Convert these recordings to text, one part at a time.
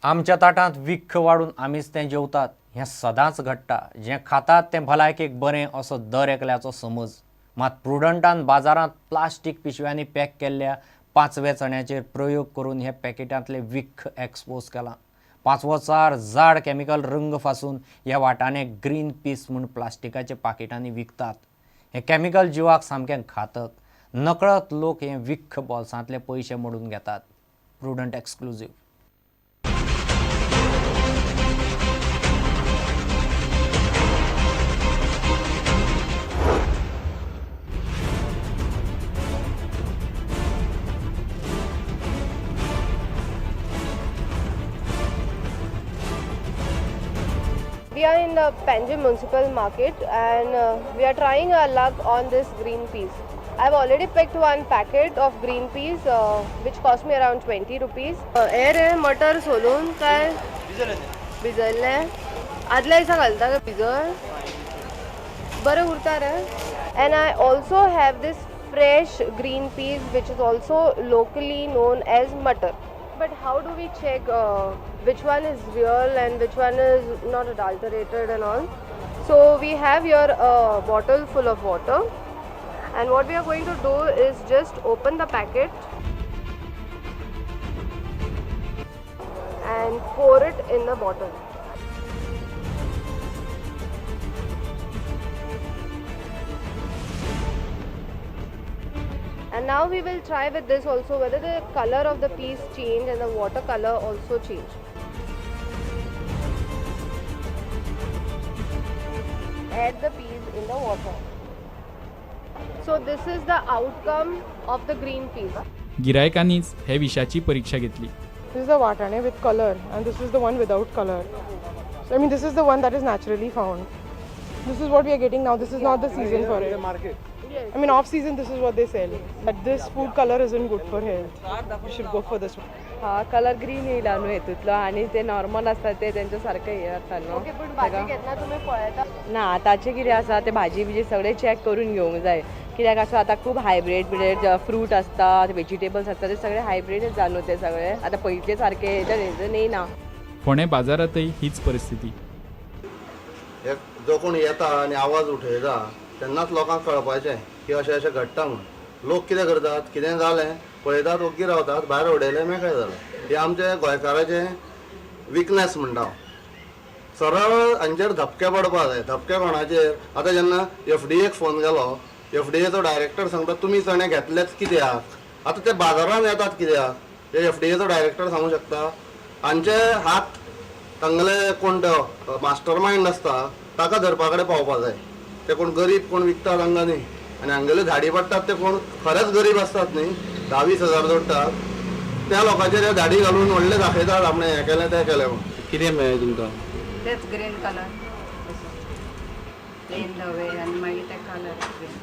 आमच्या ताटांत विख वाडून आमीच तें जेवतात हें सदांच घडटा. जें खातात तें भलायकेक बरें असो दर एकल्याचो समज. मात प्रुडंटान बाजारांत प्लास्टीक पिशव्यांनी पॅक केल्ल्या पाचव्या चण्याचेर प्रयोग करून हे पॅकेटांतले विख एक्सपोज केलां. पांचवोचार जाड कॅमिकल रंग फासून ह्या वाटाणे ग्रीन पीस म्हूण प्लास्टिकाच्या पाकिटांनी विकतात. हें कॅमिकल जिवाक सामकें घातक. नकळत लोक हें विख बोल्सांतले पयशे मोडून घेतात. Prudent exclusive. We are in the Panjim Municipal Market and we are trying our luck on this green peas. I've already picked one packet of green peas which cost me around 20 rupees. हे रे मटर सोलून काय भिजयल्ले आदल्या दिसा घालता काय भिजय बरें उरता रे. And I also have this fresh green peas which is also locally known as matar. But how do we check which one is real and which one is not adulterated and all? So we have here a bottle full of water, and what we are going to do is just open the packet and pour it in the bottle. And now we will try with this also whether the color of the peas change and the water color also change. Add the peas in the water. So this is the outcome of the green peas. गिरायकांनीच हे विशाची परीक्षा घेतली. This is the vatane with color and this is the one without color. So, I mean, this is the one that is naturally found. This is what we are getting now. This is not the season for it. I mean, off season, this is what they sell. But this food color isn't good for health. You should go for this one. हा colour green येयला न्हू हेतूंतलो आनी ते normal आसता ते तेंच्या सारकें हें जाता न्हू. ओके, पूण भाजी घेतना तुमी पळयता? ना, आतांचें कितें आसा ते भाजी बिजी सगळें चॅक करून घेवंक जाय, कित्याक आसा आतां खूब हायब्रीड बिब्रीड फ्रूट आसता, वेजिटेबल्स आसता, ते सगळे हायब्रीडच जाता न्हू ते सगळे आतां पयलींचे सारके हेजेर येयना. फोंडें बाजारांतय हीच परिस्थिती. हे जो कोण येता आनी आवाज उठयता तेन्नाच लोकांक कळपाचें की अशें अशें घडटा म्हूण. लोक कितें करतात, कितें जालें पळयतात, ओग्गी रावतात, भायर उडयलें, मेकळें जालें. हें आमचें गोंयकाराचें विकनेस म्हणटा हांव. सरळ हांचेर धपके पडपा जाय. धपके कोणाचेर? आतां जेन्ना एफडीएक फोन केलो, एफडीएचो डायरेक्टर सांगता तुमी चणे घेतलेच कित्याक, आतां ते बाजारान येतात कित्याक, हे एफडीएचो डायरेक्टर सांगूं शकता? हांचे हात तांगेले कोण तो मास्टर मायंड आसता ताका धरपा कडेन पावपा जाय. ते कोण गरीब कोण विकता तांकां न्ही, आनी हांगेल्यो धाडी पडटात ते कोण खरेंच गरीब आसतात न्ही, 10-20 हजार जोडटात त्या लोकांचेर हे धाडी घालून व्हडले दाखयतात आपणें हें केलें तें केलें म्हूण. कितें मेळ्ळें तुमकां? तेच ग्रीन कलर, प्लेन धवे आनी मागीर ते कलर ग्रीन.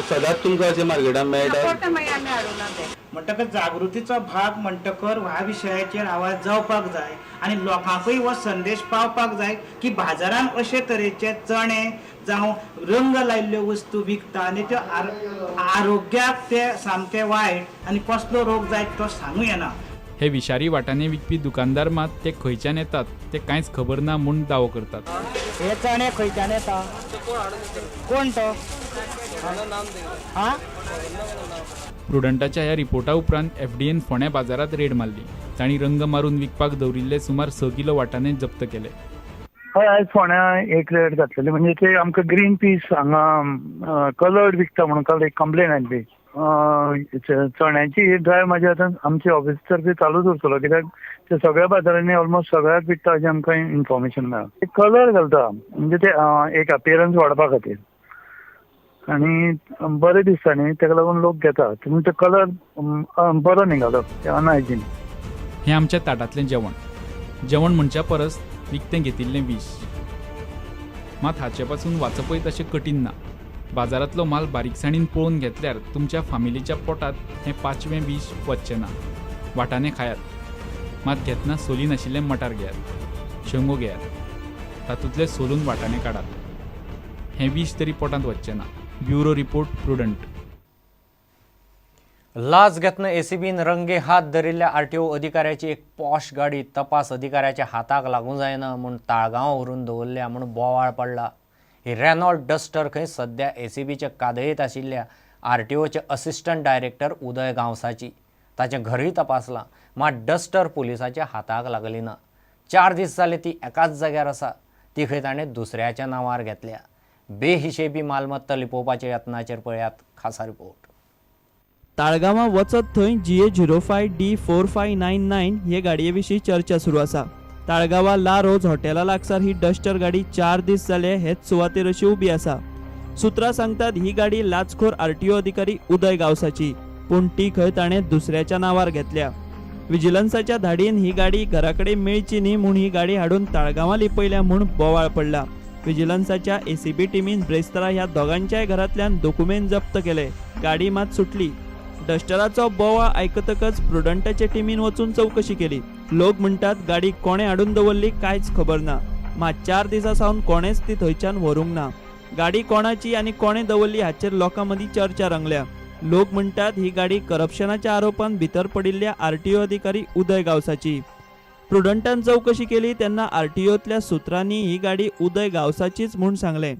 सदांच तुमकां अशें मार्केटान मेळटा? मागीर आमी हाडूना ते. म्हणटकच जागृतीचो भाग म्हणटकर ह्या विशयाचेर आवाज जावपाक जाय आनी लोकांकूय हो संदेश पावपाक जाय की बाजारान अशे तरेचे चणे जावं रंग लायिल्ल्यो वस्तू विकता आनी त्यो आरोग्याक ते सामके वायट आनी कसलो रोग जायत तो सांगू येना. हे विशारी वाटाणे विकपी दुकानदार मात ते खंयच्यान येतात ते कांयच खबर ना म्हूण दावो करतात. हे चणे खंयच्यान येता? कोण तो? प्रुडंटाच्या ह्या रिपोर्टा उपरांत एफडीएन फोंड्या बाजारांत रेड मारली. तांणी रंग मारून विकपाक दवरिल्ले सुमार 6 किलो वाटाणे जप्त केले. हय, आयज फोंड्या एक रेड घातलेली, म्हणजे ते आमकां ग्रीन पीस हांगा कलर्ड विकता म्हणून काल एक कंप्लेन आयली. चण्याची ही ड्रायव्ह माझी आतां आमचे ऑफिस तर्फे चालूच उरतलो, कित्याक ते सगळ्या बाजारांनी ऑलमोस्ट सगळ्याक विकता अशें आमकां इन्फॉर्मेशन मेळ्ळां. ते कलर घालता म्हणजे ते एक अपियरन्स वाडपा खातीर आनी बरें दिसता न्ही, ताका लागून लोक घेता. पूण ते कलर बरो न्ही घालप, ते अनहायजीन. हें आमच्या ताटांतलें जेवण. जेवण म्हणच्या परस विकतें घेतिल्लें विष. मात हाचे पासून वाचपय तशें कठीण ना. बाजारांतलो माल बारीकसाणीन पळोवन घेतल्यार तुमच्या फामिलीच्या पोटांत हें पांचवें विष वचचें ना. वाटाणे खायात, मात घेतना सोली नाशिल्लें मटार घेयात, शेंगो घेयात, तातूंतले सोलून वाटाणे काडात. हें विष तरी पोटांत वचचें ना. Bureau report, Prudent. लाच घेतना एसीबीन रंगे हात धरिल्ल्या आरटीओ अधिकाऱ्याची एक पॉश गाडी तपास अधिकाऱ्याच्या हाताक लागूं जायना म्हूण ताळगांव व्हरून दवरल्या म्हूण बोवाळ पडला. ही रेनॉल्ड डस्टर खंय सद्या एसीबीच्या कादयेंत आशिल्ल्या आरटीओचे असिस्टंट डायरेक्टर उदय गांवसाची. ताचें घरूय तपासलां, मात डस्टर पुलिसाच्या हाताक लागली ना. 4 दीस जाले ती एकाच जाग्यार आसा. ती खंय ताणें दुसऱ्याच्या नांवार घेतल्या. बेहिशेबी मालमत्ता लिपोवपाच्या यत्नाचेर पळयात खासा रिपोर्ट. ताळगांवां वचत थंय GA 05 D 4599 हे गाडये विशीं चर्चा सुरू आसा. ताळगांवां ला रोज हॉटेला लागसार ही डस्टर गाडी 4 दीस जाले हेच सुवातेर अशी उबी आसा. सुत्रां सांगतात ही गाडी लाचखोर आरटीओ अधिकारी उदय गांवसाची, पूण ती खंय ताणें दुसऱ्याच्या नांवार घेतल्या. विजिलन्साच्या धाडीन ही गाडी घरा कडेन मेळची न्ही म्हूण ही गाडी हाडून ताळगांवां लिपयल्या म्हूण बोवाळ पडला. विजिलन्साच्या एसीबी टिमीन ब्रेस्तारा ह्या दोगांच्याय घरांतल्यान दोकुमेंत जप्त केले. गाडी मात सुटली. डस्टराचो बोवाळ आयकतकच प्रुडंटाचे टिमीन वचून चवकशी केली. लोक म्हणटात गाडी कोणें हाडून दवरली कांयच खबर ना, मात 4 दिसां सावन कोणेंच ती थंयच्यान व्हरूंक ना. गाडी कोणाची आनी कोणें दवरली हाचेर लोकां मदीं चर्चा रंगल्या. लोक म्हणटात ही गाडी करप्शनाच्या आरोपान भितर पडिल्ल्या आरटीओ अधिकारी उदय गांवसाची. प्रुडंटान चवकशी केली तेन्ना आरटीओतल्या सुत्रांनी ही गाडी उदय गांवसाचीच म्हूण सांगलें.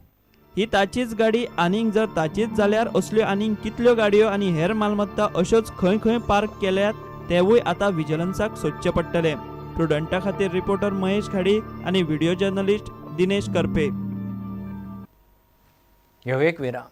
ही ताचीच गाडी आनीक जर ताचीच जाल्यार असल्यो आनीक कितल्यो गाडयो आनी हेर मालमत्ता अश्योच खंय खंय पार्क केल्यात तेवूय आतां विजिलन्साक सोदचें पडटलें. प्रुडंटा खातीर रिपोर्टर महेश घाडी आनी व्हिडिओ जर्नलिस्ट दिनेश करपे. ह्यो एक विराम.